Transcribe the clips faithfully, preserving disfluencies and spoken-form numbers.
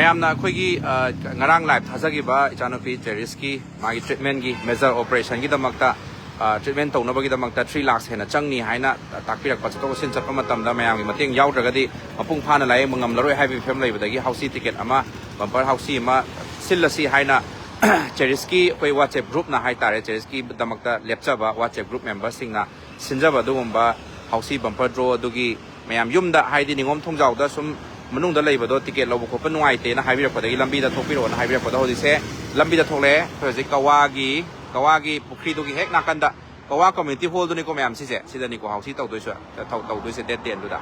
ꯃꯌꯥꯝꯅ ꯑꯩꯈꯣꯏꯒꯤ ꯑ, ꯉꯔꯥꯡ ꯂꯥꯏꯚ ꯊꯥꯖꯈꯤꯕ ꯏꯆꯥꯅꯨꯄꯤ ꯆꯦꯔꯤꯁꯀꯤ ꯃꯥꯒꯤ ꯇ꯭ꯔꯤꯠꯃꯦꯟꯒꯤ ꯃꯦꯖꯔ ꯑꯣꯄꯔꯦꯁꯟꯒꯤꯗꯃꯛꯇ, ꯑ, ꯇ꯭ꯔꯤꯠꯃꯦꯟ ꯇꯧꯅꯕꯒꯤꯗꯃꯛꯇ ꯊ꯭ꯔꯤ ꯂꯥꯛꯁ ꯍꯦꯟꯅ ꯆꯪꯅꯤ ꯍꯥꯏꯅ ꯇꯥꯛꯄꯤꯔꯛꯄ, ꯆꯠꯊꯣꯛ ꯆꯠꯁꯤꯟ ꯆꯠꯄ ꯃꯇꯝꯗ ꯃꯌꯥꯝꯒꯤ ꯃꯇꯦꯡ ꯌꯥꯎꯗ꯭ꯔꯒꯗꯤ ꯃꯄꯨꯡ ꯐꯥꯅ ꯂꯥꯌꯦꯡꯕ ꯉꯝꯂꯔꯣꯏ ꯍꯥꯏꯕꯒꯤ ꯐꯤꯕꯝ ꯂꯩꯕꯗꯒꯤ ꯍꯥꯎꯁꯤ ꯇꯤꯀꯦꯠ ꯑꯃ, ꯕꯝꯄꯔ ꯍꯥꯎꯁꯤ ꯑꯃ ꯁꯤꯜꯂꯁꯤ ꯍꯥꯏꯅ ꯆꯦꯔꯤꯁꯀꯤ ꯑꯩꯈꯣꯏ WhatsApp ꯒ꯭ꯔꯨꯞꯅ ꯍꯥꯏꯇꯥꯔꯦ, ꯆꯦꯔꯤꯁꯀꯤꯗꯃꯛꯇ ꯂꯦꯞꯆꯕ WhatsApp ꯒ꯭ꯔꯨꯞ ꯃꯦꯝꯕꯔꯁꯤꯡꯅ ꯁꯤꯟꯖꯕ ꯑꯗꯨꯒꯨꯝꯕ ꯍꯥꯎꯁꯤ ꯕꯝꯄꯔ ꯗ꯭ꯔꯣ ꯑꯗꯨꯒꯤ ꯃꯌꯥꯝ ꯌꯨꯝꯗ, ꯍꯥꯏꯗꯤ ꯅꯤꯉꯣꯝ ꯊꯣꯡꯖꯥꯎꯗ ꯁꯨꯝ ꯃꯅꯨꯡꯗ ꯂꯩꯕꯗꯣ ꯇꯤꯀꯦꯠ ꯂꯧꯕ ꯈꯣꯠꯄ ꯅꯨꯡꯉꯥꯏꯇꯦꯅ ꯍꯥꯏꯕꯤꯔꯛꯄꯗꯒꯤ ꯂꯝꯕꯤꯗ ꯊꯣꯛꯄꯤꯔꯛꯑꯣꯅ ꯍꯥꯏꯕꯤꯔꯛꯄꯗꯣ ꯍꯧꯖꯤꯛꯁꯦ ꯂꯝꯕꯤꯗ ꯊꯣꯛꯂꯛꯑꯦ꯫ ꯑꯩꯈꯣꯏ ꯍꯧꯖꯤꯛ ꯀꯋꯥꯒꯤ, ꯀꯋꯥꯒꯤ ꯄꯨꯈ꯭ꯔꯤꯗꯨꯒꯤ ꯍꯦꯛ ꯅꯥꯀꯟꯗ ꯀꯋꯥ ꯀꯝꯃ꯭ꯌꯨꯅꯤꯇꯤ ꯍꯣꯜꯗꯨꯅꯤꯀꯣ ꯃꯌꯥꯝ, ꯁꯤꯁꯦ ꯁꯤꯗꯅꯤꯀꯣ ꯍꯥꯎꯁꯤ ꯇꯧꯗꯣꯏꯁꯨ, ꯇꯧ-, ꯇꯧꯗꯣꯏꯁꯦ ꯗꯦꯠ ꯇꯦꯟꯗꯨꯗ꯫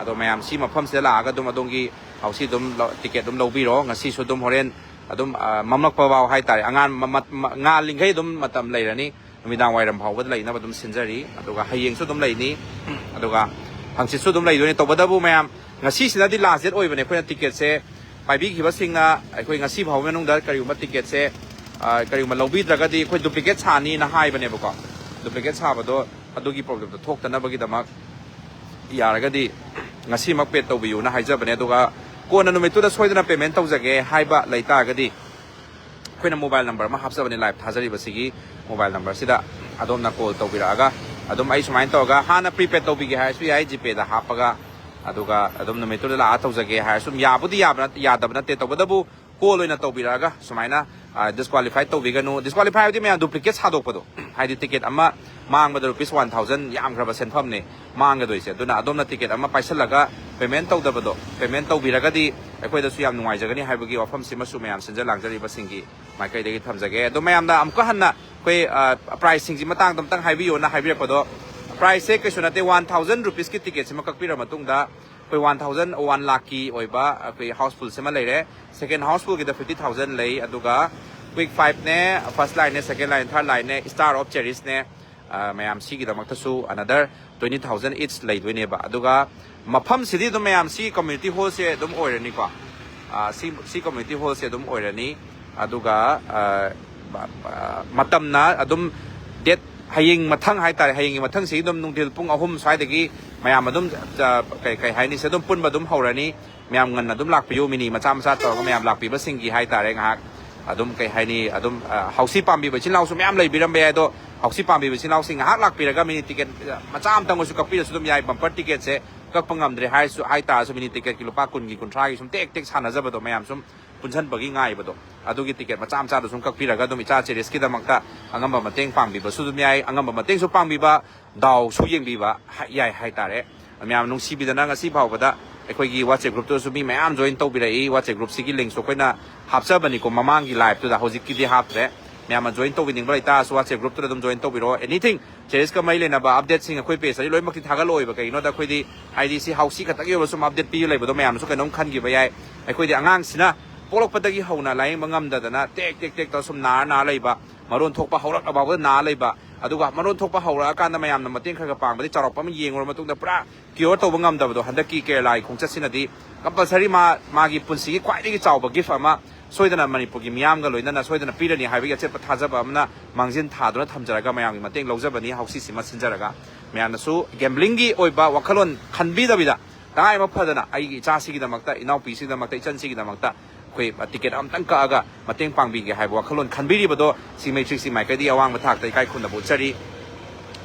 ꯑꯗꯣ ꯃꯌꯥꯝ ꯁꯤ ꯃꯐꯝꯁꯤꯗ ꯂꯥꯛꯑꯒ ꯑꯗꯨꯝ ꯑꯗꯣꯝꯒꯤ ꯍꯥꯎꯁꯤ ꯑꯗꯨꯝ ꯂꯧ-, ꯇꯤꯀꯦꯠ ꯑꯗꯨꯝ ꯂꯧꯕꯤꯔꯣ꯫ ꯉꯁꯤꯁꯨ ꯑꯗꯨꯝ ꯍꯣꯔꯦꯟ ꯑꯗꯨꯝ, ꯑ, ꯃꯝꯂꯛꯄ ꯐꯥꯎ ꯍꯥꯏꯇꯥꯔꯦ, ꯑꯉꯥꯟ ꯃ-, ꯃ-, ꯃ-, ꯉꯥꯜꯂꯤꯉꯩ ꯑꯗꯨꯝ ꯃꯇꯝ ꯂꯩꯔꯅꯤ꯫ ꯅꯨꯃꯤꯗꯥꯡ ꯋꯥꯏꯔꯝ ꯐꯥꯎꯕꯗ ꯂꯩꯅꯕ ꯑꯗꯨꯝ ꯁꯤꯟꯖꯔꯤ꯫ ꯑꯗꯨꯒ ꯍꯌꯦꯡꯁꯨ ꯑꯗꯨꯝ ꯂꯩꯅꯤ, ꯑꯗꯨꯒ ꯍꯪꯆꯤꯠꯁꯨ ꯑꯗꯨꯝ ꯂꯩꯗꯣꯏꯅꯤ꯫ ꯇꯧꯕꯇꯕꯨ ꯃꯌꯥꯝ, ꯉꯁꯤꯁꯤꯅꯗꯤ ꯂꯥꯁ ꯗꯦꯠ ꯑꯣꯏꯕꯅꯦ꯫ ꯑꯩꯈꯣꯏꯅ ꯇꯤꯀꯦꯠꯁꯦ ꯄꯥꯏꯕꯤꯈꯤꯕꯁꯤꯡꯅ ꯑꯩꯈꯣꯏ ꯉꯁꯤ ꯐꯥꯎꯕ ꯃꯅꯨꯡꯗ ꯀꯔꯤꯒꯨꯝꯕ ꯇꯤꯀꯦꯠꯁꯦ, ꯑ, ꯀꯔꯤꯒꯨꯝꯕ ꯂꯧꯕꯤꯗ꯭ꯔꯒꯗꯤ ꯑꯩꯈꯣꯏ ꯗꯨꯄ꯭ꯂꯤꯀꯦꯠ ꯁꯥꯅꯤꯅ ꯍꯥꯏꯕꯅꯦꯕꯀꯣ꯫ ꯗꯨꯄ꯭ꯂꯤꯀꯦꯠ ꯁꯥꯕꯗꯣ ꯑꯗꯨꯒꯤ ꯄ꯭ꯔꯣꯕ꯭ꯂꯦꯝꯗꯣ ꯊꯣꯛꯇꯅꯕꯒꯤꯗꯃꯛ ꯌꯥꯔꯒꯗꯤ ꯉꯁꯤꯃꯛ ꯄꯦꯗ ꯇꯧꯕꯤꯌꯨꯅ ꯍꯥꯏꯖꯕꯅꯦ꯫ ꯑꯗꯨꯒ ꯀꯣꯟꯅ ꯅꯨꯃꯤꯠꯇꯨꯗ ꯁꯣꯏꯗꯅ ꯄꯦꯃꯦꯟ ꯇꯧꯖꯒꯦ ꯍꯥꯏꯕ ꯂꯩꯇꯥꯔꯒꯗꯤ ꯑꯩꯈꯣꯏꯅ ꯃꯣꯕꯥꯏꯜ ꯅꯝꯕꯔ ꯑꯃ ꯍꯥꯞꯆꯕꯅꯦ, ꯂꯥꯏꯚ ꯊꯥꯖꯔꯤꯕꯁꯤꯒꯤ ꯃꯣꯕꯥꯏꯜ ꯅꯝꯕꯔꯁꯤꯗ ꯑꯗꯣꯝꯅ ꯀꯣꯜ ꯇꯧꯕꯤꯔꯛꯑꯒ, ꯑꯗꯨꯝ ꯑꯩ ꯁꯨꯃꯥꯏꯅ ꯇꯧꯔꯒ ꯍꯥꯟꯅ ꯄ꯭ꯔꯤꯄꯦꯗ ꯇꯧꯕꯤꯒꯦ ꯍꯥꯏꯔꯁꯨ ꯌꯥꯏ, ꯖꯤꯄꯦꯗ ꯍꯥꯞꯄꯒ, ꯑꯗꯨꯒ ꯑꯗꯨꯝ ꯅꯨꯃꯤꯠꯇꯨꯗ ꯂꯥꯛꯑ ꯇꯧꯖꯒꯦ ꯍꯥꯏꯔꯁꯨ ꯑꯗꯨꯝ ꯌꯥꯕꯨꯗꯤ ꯌꯥꯕ ꯅꯠ-, ꯌꯥꯗꯕ ꯅꯠꯇꯦ꯫ ꯇꯧꯕꯇꯕꯨ ꯀꯣꯜ ꯑꯣꯏꯅ ꯇꯧꯕꯤꯔꯛꯑꯒ ꯁꯨꯃꯥꯏꯅ, ꯑ, ꯗꯤꯁꯀ꯭ꯋꯥꯂꯤꯐꯥꯏ ꯇꯧꯕꯤꯒꯅꯨ꯫ ꯗꯤꯁꯀ꯭ꯋꯥꯂꯤꯐꯥꯏ ꯍꯥꯏꯕꯗꯤ ꯃꯌꯥꯝ ꯗꯨꯄ꯭ꯂꯤꯀꯦꯠ ꯁꯥꯗꯣꯛꯄꯗꯣ, ꯍꯥꯏꯗꯤ ꯇꯤꯀꯦꯠ ꯑꯃ ꯃꯥꯡꯕꯗ ꯔꯨꯄꯤꯁ ꯋꯥꯟ ꯊꯥꯎꯖꯟ ꯌꯥꯝꯈ꯭ꯔꯕ ꯁꯦꯟꯐꯝꯅꯦ ꯃꯥꯡꯒꯗꯣꯏꯁꯦ꯫ ꯑꯗꯨꯅ ꯑꯗꯣꯝꯅ ꯇꯤꯀꯦꯠ ꯑꯃ ꯄꯥꯏꯁꯜꯂꯒ ꯄꯦꯃꯦꯟ ꯇꯧꯗꯕꯗꯣ, ꯄꯦꯃꯦꯟ ꯇꯧꯕꯤꯔꯒꯗꯤ ꯑꯩꯈꯣꯏꯗꯁꯨ ꯌꯥꯝ ꯅꯨꯡꯉꯥꯏꯖꯒꯅꯤ ꯍꯥꯏꯕꯒꯤ ꯋꯥꯐꯝꯁꯤꯃꯁꯨ ꯃꯌꯥꯝ ꯁꯤꯟꯖ ꯂꯥꯡꯖꯔꯤꯕꯁꯤꯡꯒꯤ ꯃꯥꯏꯀꯩꯗꯒꯤ ꯊꯝꯖꯒꯦ꯫ ꯑꯗꯣ ꯃꯌꯥꯝꯅ ꯑꯃꯨꯛꯀ ꯍꯟꯅ ꯑꯩꯈꯣꯏ, ꯑ, ꯄ꯭ꯔꯥꯏꯁꯁꯤꯡꯁꯤ ꯃꯇꯥꯡꯗ ꯑꯝꯇꯪ ꯍꯥꯏꯕꯤꯌꯣꯅ ꯍꯥꯏꯕꯤꯔꯛꯄꯗꯣ, ꯄ꯭ꯔꯥꯏꯁꯁꯦ ꯀꯩꯁꯨ ꯅꯠꯇꯦ, ꯋꯥꯟ ꯊꯥꯎꯖꯟ ꯔꯨꯄꯤꯁꯀꯤ ꯇꯤꯀꯦꯠꯁꯤꯃ ꯀꯛꯄꯤꯔ ꯃꯇꯨꯡꯗ ꯑꯩꯈꯣꯏ ꯋꯥꯟ ꯊꯥꯎꯖꯟ, ꯋꯥꯟ ꯂꯥꯛꯀꯤ ꯑꯣꯏꯕ ꯑꯩꯈꯣꯏ ꯍꯥꯎꯁꯐꯨꯜꯁꯤꯃ ꯂꯩꯔꯦ꯫ ꯁꯦꯀꯦꯟ ꯍꯥꯎꯁꯐꯨꯜꯒꯤꯗ ꯐꯤꯐꯇꯤ ꯊꯥꯎꯖꯟ ꯂꯩ, ꯑꯗꯨꯒ ꯀ꯭ꯋꯤꯛ ꯐꯥꯏꯚꯅꯦ, ꯐꯥꯔꯁ ꯂꯥꯏꯟꯅꯦ, ꯁꯦꯀꯦꯟ ꯂꯥꯏꯟ, ꯊꯥꯔꯠ ꯂꯥꯏꯟꯅꯦ, ꯁ꯭ꯇꯥꯔ ꯑꯣꯐ ꯆꯦꯔꯤꯁꯅꯦ, ꯑ, ꯃꯌꯥꯝ ꯁꯤꯒꯤꯗꯃꯛꯇꯁꯨ another twenty thousand each ꯂꯩꯗꯣꯏꯅꯦꯕ꯫ ꯑꯗꯨꯒ ꯃꯐꯝꯁꯤꯗꯤ ꯑꯗꯨꯝ ꯃꯌꯥꯝ ꯁꯤ ꯀꯝꯃ꯭ꯌꯨꯅꯤꯇꯤ ꯍꯣꯜꯁꯦ ꯑꯗꯨꯝ ꯑꯣꯏꯔꯅꯤꯀꯣ꯫ ꯑ, ꯁꯤ, ꯁꯤ ꯀꯝꯃ꯭ꯌꯨꯅꯤꯇꯤ ꯍꯣꯜꯁꯦ ꯑꯗꯨꯝ ꯑꯣꯏꯔꯅꯤ꯫ ꯑꯗꯨꯒ, ꯑ, ꯕ-, ꯕ-, ꯃꯇꯝꯅ ꯑꯗꯨꯝ ꯗꯦꯠ, ꯍꯌꯦꯡ ꯃꯊꯪ ꯍꯥꯏꯇꯥꯔꯦ, ꯍꯌꯦꯡꯒꯤ ꯃꯊꯪꯁꯤ ꯑꯗꯨꯝ ꯅꯨꯡꯊꯤꯜ ꯄꯨꯡ ꯑꯍꯨꯝ ꯁ꯭ꯋꯥꯏꯗꯒꯤ ꯃꯌꯥꯝ ꯑꯗꯨꯝ, ꯑ, ꯀꯩ, ꯀꯩ ꯍꯥꯏꯅꯤ, ꯁꯤ ꯑꯗꯨꯝ ꯄꯨꯟꯕ ꯑꯗꯨꯝ ꯍꯧꯔꯅꯤ꯫ ꯃꯌꯥꯝ ꯉꯟꯅ ꯑꯗꯨꯝ ꯂꯥꯛꯄꯤꯌꯨ, ꯃꯤꯅꯤ ꯃꯆꯥ ꯃꯆꯥ ꯇꯧꯔꯒ ꯃꯌꯥꯝ ꯂꯥꯛꯄꯤꯕꯁꯤꯡꯒꯤ ꯍꯥꯏꯇꯥꯔꯦ꯫ ꯉꯥꯏꯍꯥꯛ ꯑꯗꯨꯝ, ꯀꯩ ꯍꯥꯏꯅꯤ, ꯑꯗꯨꯝ, ꯑ, ꯍꯥꯎꯁꯤ ꯄꯥꯝꯕꯤꯕ ꯏꯆꯤꯜ ꯏꯅꯥꯎꯁꯨ ꯃꯌꯥꯝ ꯂꯩꯕꯤꯔꯝꯕ ꯌꯥꯏ꯫ ꯑꯗꯣ ꯍꯥꯎꯁꯤ ꯄꯥꯝꯕꯤꯕ ꯏꯆꯤꯜ ꯏꯅꯥꯎꯁꯤꯡ ꯉꯥꯏꯍꯥꯛ ꯂꯥꯛꯄꯤꯔꯒ ꯃꯤꯅꯤ ꯇꯤꯀꯦꯠ, ꯑ, ꯃꯆꯥ ꯑꯃꯇꯪ ꯑꯣꯏꯁꯨ ꯀꯛꯄꯤꯔꯁꯨ ꯑꯗꯨꯝ ꯌꯥꯏ꯫ ꯕꯝꯄꯔ ꯇꯤꯀꯦꯠꯁꯦ ꯀꯛꯄ ꯉꯝꯗ꯭ꯔꯦ ꯍꯥꯏꯔꯁꯨ, ꯍꯥꯏꯇꯥꯔꯁꯨ, ꯃꯤꯅꯤ ꯇꯤꯀꯦꯠꯀꯤ ꯂꯨꯄꯥ ꯀꯨꯟꯒꯤ, ꯀꯨꯟꯊ꯭ꯔꯥꯒꯤ ꯁꯨꯝ ꯇꯦꯛ ꯇꯦꯛ ꯁꯥꯟꯅꯖꯕꯗꯣ, ꯃꯌꯥꯝ ꯁꯨꯝ ꯄꯨꯟꯁꯤꯟꯕꯒꯤ ꯉꯥꯏꯕꯗꯣ, ꯑꯗꯨꯒꯤ ꯇꯤꯀꯦꯠ ꯃꯆꯥ ꯃꯆꯥꯗꯣ ꯁꯨꯝ ꯀꯛꯄꯤꯔꯒ ꯑꯗꯨꯝ ꯏꯆꯥ ꯆꯦꯔꯤꯁꯀꯤꯗꯃꯛꯇ ꯑꯉꯝꯕ ꯃꯇꯦꯡ ꯄꯥꯡꯕꯤꯕꯁꯨ ꯑꯗꯨꯝ ꯌꯥꯏ꯫ ꯑꯉꯝꯕ ꯃꯇꯦꯡꯁꯨ ꯄꯥꯡꯕꯤꯕ, ꯗꯥꯎꯁꯨ ꯌꯦꯡꯕꯤꯕ ꯍꯥ-, ꯌꯥꯏ ꯍꯥꯏꯇꯥꯔꯦ꯫ ꯃꯌꯥꯝ ꯅꯨꯡꯁꯤꯕꯤꯗꯅ ꯉꯁꯤ ꯐꯥꯎꯕꯗ ꯑꯩꯈꯣꯏꯒꯤ WhatsApp groupꯇꯁꯨ ꯃꯤ ꯃꯌꯥꯝ join ꯇꯧꯕꯤꯔꯛꯏ꯫ WhatsApp groupꯁꯤꯒꯤ linkꯁꯨ ꯑꯩꯈꯣꯏꯅ ꯍꯥꯞꯆꯕꯅꯤꯀꯣ, ꯃꯃꯥꯡꯒꯤ liveꯇꯨꯗ, ꯍꯧꯖꯤꯛꯀꯤꯗꯤ ꯍꯥꯞꯇ꯭ꯔꯦ꯫ ꯃꯌꯥꯝꯅ join ꯇꯧꯕꯤꯅꯤꯡꯕ ꯂꯩꯇꯥꯔꯁꯨ WhatsApp groupꯇꯨꯗ ꯑꯗꯨꯝ join ꯇꯧꯕꯤꯔꯛꯑꯣ꯫ Anything, ꯆꯦꯔꯤꯁꯀ ꯃꯔꯤ ꯂꯩꯅꯕ updateꯁꯤꯡ ꯑꯩꯈꯣꯏ pageꯇꯗꯤ ꯂꯣꯏꯅꯃꯛꯇꯤ ꯊꯥꯒꯠꯂꯛꯑꯣꯏꯕ꯫ ꯀꯩꯒꯤꯅꯣꯗ ꯑꯩꯈꯣꯏꯗꯤ, ꯍꯥꯏꯗꯤ, ꯁꯤ ꯍꯥꯎꯁꯤ ꯈꯛꯇꯒꯤ ꯑꯣꯏꯕ ꯁꯨꯝ update ꯄꯤꯕ ꯂꯩꯕꯗꯣ ꯃꯌꯥꯝꯅꯁꯨ ꯀꯩꯅꯣꯝ ꯈꯟꯈꯤꯕ ꯌꯥꯏ꯫ ꯑꯩꯈꯣꯏꯗꯤ ꯑꯉꯥꯡꯁꯤꯅ ꯄꯣꯛꯂꯛꯄꯗꯒꯤ ꯍꯧꯅ ꯂꯥꯌꯦꯡꯕ ꯉꯝꯗꯗꯅ ꯇꯦꯛ ꯇꯦꯛ ꯇꯦꯛ ꯇꯧꯔ ꯁꯨꯝ ꯅꯥꯔ ꯅꯥꯔ ꯂꯩꯕ, ꯃꯔꯣꯟ ꯊꯣꯛꯄ ꯍꯧꯔꯛꯂꯐꯥꯎꯕꯗ ꯅꯥꯔ ꯂꯩꯕ, ꯑꯗꯨꯒ ꯃꯔꯣꯟ ꯊꯣꯛꯄ ꯍꯧꯔꯛꯑꯀꯥꯟꯗ ꯃꯌꯥꯝꯅ ꯃꯇꯦꯡ ꯈꯔ ꯈꯔ ꯄꯥꯡꯕꯗꯒꯤ ꯆꯥꯎꯔꯛꯄ ꯑꯃ ꯌꯦꯡꯉꯨꯔ ꯃꯇꯨꯡꯗ ꯄꯨꯔꯥ cure ꯇꯧꯕ ꯉꯝꯗꯕꯗꯣ, ꯍꯟꯗꯛꯀꯤ ꯀꯦꯔꯂꯥꯒꯤ ꯈꯣꯡꯆꯠꯁꯤꯅꯗꯤ compulsory ꯃꯥ, ꯃꯥꯒꯤ ꯄꯨꯟꯁꯤꯒꯤ ꯈ꯭ꯋꯥꯏꯗꯒꯤ ꯆꯥꯎꯕ gift ꯑꯃ ꯁꯣꯏꯗꯅ ꯃꯅꯤꯄꯨꯔꯒꯤ ꯃꯤꯌꯥꯝꯒ ꯂꯣꯏꯅꯅ ꯁꯣꯏꯗꯅ ꯄꯤꯔꯅꯤ ꯍꯥꯏꯕꯒꯤ ꯑꯆꯦꯠꯄ ꯊꯥꯖꯕ ꯑꯃꯅ ꯃꯥꯡꯖꯤꯟ ꯊꯥꯗꯨꯅ ꯊꯝꯖꯔꯒ ꯃꯌꯥꯝꯒꯤ ꯃꯇꯦꯡ ꯂꯧꯖꯕꯅꯤ ꯍꯥꯎꯁꯤꯁꯤꯃ ꯁꯤꯟꯖꯔꯒ꯫ ꯃꯌꯥꯝꯅꯁꯨ gamblingꯒꯤ ꯑꯣꯏꯕ ꯋꯥꯈꯜꯂꯣꯟ ꯈꯟꯕꯤꯗꯕꯤꯗ, ꯇꯉꯥꯏ ꯑꯃ ꯐꯗꯅ ꯑꯩꯒꯤ ꯏꯆꯥꯁꯤꯒꯤꯗꯃꯛꯇ, ꯏꯅꯥꯎꯄꯤꯁꯤꯒꯤꯗꯃꯛꯇ, ꯏꯆꯟꯁꯤꯒꯤꯗꯃꯛꯇ ꯑꯩꯈꯣꯏ ꯇꯤꯀꯦꯠ ꯑꯃꯇꯪ ꯀꯛꯑꯒ ꯃꯇꯦꯡ ꯄꯥꯡꯕꯤꯒꯦ ꯍꯥꯏꯕ ꯋꯥꯈꯜꯂꯣꯟ ꯈꯟꯕꯤꯔꯤꯕꯗꯣ ꯁꯤꯡꯃꯩ ꯊ꯭ꯔꯤ ꯁꯤꯛꯁꯇꯤ ꯃꯥꯏꯀꯩꯗꯒꯤ ꯑꯋꯥꯡꯕ ꯊꯥꯛꯇ ꯏꯀꯥꯏ ꯈꯨꯝꯅꯕ ꯎꯠꯆꯔꯤ꯫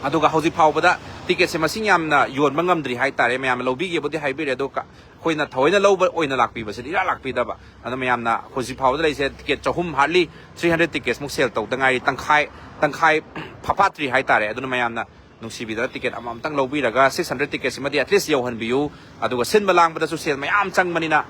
ꯑꯗꯨꯒ ꯍꯧꯖꯤꯛ ꯐꯥꯎꯕꯗ ꯇꯤꯀꯦꯠꯁꯦ ꯃꯁꯤꯡ ꯌꯥꯝꯅ ꯌꯣꯟꯕ ꯉꯝꯗ꯭ꯔꯤ ꯍꯥꯏꯇꯥꯔꯦ꯫ ꯃꯌꯥꯝꯅ ꯂꯧꯕꯤꯒꯦꯕꯨꯗꯤ ꯍꯥꯏꯕꯤꯔꯦ, ꯑꯗꯣ ꯀ-, ꯑꯩꯈꯣꯏꯅ ꯊꯑꯣꯏꯅ ꯂꯧꯕ ꯑꯣꯏꯅ ꯂꯥꯛꯄꯤꯕꯁꯤꯗꯤ ꯏꯔꯥꯛ ꯂꯥꯛꯄꯤꯗꯕ꯫ ꯑꯗꯣ ꯃꯌꯥꯝꯅ ꯍꯧꯖꯤꯛ ꯐꯥꯎꯕꯗ ꯂꯩꯁꯦ ꯇꯤꯀꯦꯠ ꯆꯍꯨꯝ, hardly three hundred ticketsꯃꯨꯛ sell ꯇꯧꯗ ꯉꯥꯏꯔꯤ, ꯇꯪꯈꯥꯏ, ꯇꯪꯈꯥꯏ ꯐꯐꯥꯠꯇ꯭ꯔꯤ ꯍꯥꯏꯇꯥꯔꯦ꯫ ꯑꯗꯨꯅ ꯃꯌꯥꯝꯅ ꯅꯨꯡꯁꯤꯕꯤꯗꯅ ꯇꯤꯀꯦꯠ ꯑꯃꯃꯝꯇꯪ ꯂꯧꯕꯤꯔꯒ six hundred ticketsꯁꯤꯃꯗꯤ at least ꯌꯧꯍꯟꯕꯤꯌꯨ꯫ ꯑꯗꯨꯒ ꯁꯤꯟꯕ ꯂꯥꯡꯕꯗꯁꯨ ꯁꯦꯜ ꯃꯌꯥꯝ ꯆꯪꯕꯅꯤꯅ,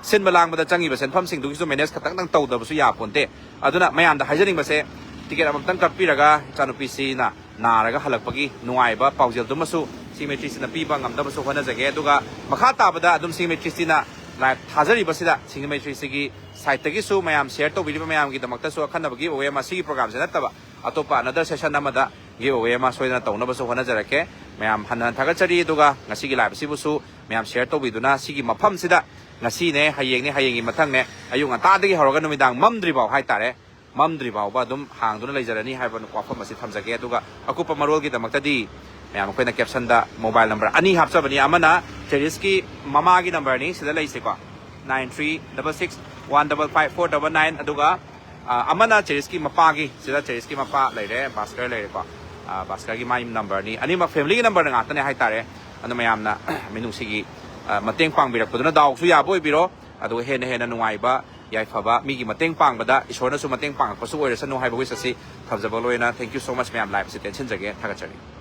ꯁꯤꯟꯕ ꯂꯥꯡꯕꯗ ꯆꯪꯉꯤꯕ ꯁꯦꯟꯐꯝꯁꯤꯡꯗꯨꯒꯤꯁꯨ manage ꯈꯛꯇꯪꯗꯪ ꯇꯧꯗꯕꯁꯨ ꯌꯥꯄꯣꯟꯇꯦ꯫ ꯑꯗꯨꯅ ꯃꯌꯥꯝꯗ ꯍꯥꯏꯖꯅꯤꯡꯕꯁꯦ, ꯇꯤꯀꯦꯠ ꯑꯃꯃꯝꯇꯪ ꯀꯛꯄꯤꯔꯒ ꯏꯆꯥꯅꯨꯄꯤꯁꯤꯅ ꯅꯥꯔꯒ ꯍꯜꯂꯛꯄꯒꯤ ꯅꯨꯡꯉꯥꯏꯕ ꯄꯥꯎꯖꯦꯜꯗꯨꯃꯁꯨ ꯁꯤꯡꯃꯩ ꯊ꯭ꯔꯤ ꯁꯤꯛꯁꯇꯤꯅ ꯄꯤꯕ ꯉꯝꯅꯕꯁꯨ ꯍꯣꯠꯅꯖꯒꯦ꯫ ꯑꯗꯨꯒ ꯃꯈꯥ ꯇꯥꯕꯗ ꯑꯗꯨꯝ ꯁꯤꯡꯃꯩ ꯊ꯭ꯔꯤ ꯁꯤꯛꯁꯇꯤꯅ live ꯊꯥꯖꯔꯤꯕꯁꯤꯗ ꯁꯤꯡꯃꯩ ꯊ꯭ꯔꯤ ꯁꯤꯛꯁꯇꯤꯒꯤ sideꯇꯒꯤꯁꯨ ꯃꯌꯥꯝ share ꯇꯧꯕꯤꯔꯤꯕ ꯃꯌꯥꯝꯒꯤꯗꯃꯛꯇꯁꯨ ꯑꯈꯟꯅꯕ giveaway ꯑꯃ, ꯁꯤꯒꯤ programꯁꯦ ꯅꯠꯇꯕ ꯑꯇꯣꯞꯄ another session ꯑꯃꯗ giveaway ꯑꯃ ꯁꯣꯏꯗꯅ ꯇꯧꯅꯕꯁꯨ ꯍꯣꯠꯅꯖꯔꯛꯀꯦ꯫ ꯃꯌꯥꯝ ꯍꯟꯅ ꯍꯟꯅ ꯊꯥꯒꯠꯆꯔꯤ꯫ ꯑꯗꯨꯒ ꯉꯁꯤꯒꯤ live ꯑꯁꯤꯕꯨꯁꯨ ꯃꯌꯥꯝ share ꯇꯧꯕꯤꯗꯨꯅ ꯁꯤꯒꯤ ꯃꯐꯝꯁꯤꯗ ꯉꯁꯤꯅꯦ, ꯍꯌꯦꯡꯅꯦ, ꯍꯌꯦꯡꯒꯤ ꯃꯊꯪꯅꯦ, ꯑꯌꯨꯛ ꯉꯟꯇꯥꯗꯒꯤ ꯍꯧꯔꯒ ꯅꯨꯃꯤꯗꯥꯡ ꯃꯝꯗ꯭ꯔꯤꯐꯥꯎ ꯍꯥꯏꯇꯥꯔꯦ, ꯃꯝꯗ꯭ꯔꯤ ꯐꯥꯎꯕ ꯑꯗꯨꯝ ꯍꯥꯡꯗꯨꯅ ꯂꯩꯖꯔꯅꯤ ꯍꯥꯏꯕ ꯋꯥꯐꯝ ꯑꯁꯤ ꯊꯝꯖꯒꯦ꯫ ꯑꯗꯨꯒ ꯑꯀꯨꯞꯄ ꯃꯔꯣꯜꯒꯤꯗꯃꯛꯇꯗꯤ ꯃꯌꯥꯝ ꯑꯩꯈꯣꯏꯅ captionꯗ mobile number ꯑꯅꯤ ꯍꯥꯞꯆꯕꯅꯤ꯫ ꯑꯃꯅ ꯆꯦꯔꯤꯁꯀꯤ ꯃꯃꯥꯒꯤ numberꯅꯤ, ꯁꯤꯗ ꯂꯩꯁꯦꯀꯣ, nine three double six one double five four double nine꯫ ꯑꯗꯨꯒ ꯑ, ꯑꯃꯅ ꯆꯦꯔꯤꯁꯀꯤ ꯃꯄꯥꯒꯤ, ꯁꯤꯗ ꯆꯦꯔꯤꯁꯀꯤ ꯃꯄꯥ ꯂꯩꯔꯦ, ꯚꯥꯁꯀꯔ ꯂꯩꯔꯦꯀꯣ꯫ ꯑ, ꯚꯥꯁꯀꯔꯒꯤ ꯃꯥꯏ numberꯅꯤ꯫ ꯑꯅꯤꯃꯛ familyꯒꯤ number ꯉꯥꯛꯇꯅꯦ ꯍꯥꯏꯇꯥꯔꯦ꯫ ꯑꯗꯨ ꯃꯌꯥꯝꯅ ꯃꯤꯅꯨꯡꯁꯤꯒꯤ, ꯑ, ꯃꯇꯦꯡ ꯄꯥꯡꯕꯤꯔꯛꯄꯗꯨꯅ ꯗꯥꯎꯁꯨ ꯌꯥꯕ ꯑꯣꯏꯕꯤꯔꯣ꯫ ꯑꯗꯨꯒ ꯍꯦꯟꯅ ꯍꯦꯟꯅ ꯅꯨꯡꯉꯥꯏꯕ, ꯌꯥꯏꯐꯕ, ꯃꯤꯒꯤ ꯃꯇꯦꯡ ꯄꯥꯡꯕꯗ ꯏꯁꯣꯔꯅꯁꯨ ꯃꯇꯦꯡ ꯄꯥꯡꯉꯛꯄꯁꯨ ꯑꯣꯏꯔꯁꯅꯨ ꯍꯥꯏꯕ wish ꯑꯁꯤ ꯊꯝꯖꯕ ꯂꯣꯏꯅ thank you so much ꯃꯌꯥꯝ꯫ Live ꯑꯁꯤ ꯇꯦꯟꯁꯤꯟꯖꯒꯦ꯫ ꯊꯥꯒꯠꯆꯔꯤ꯫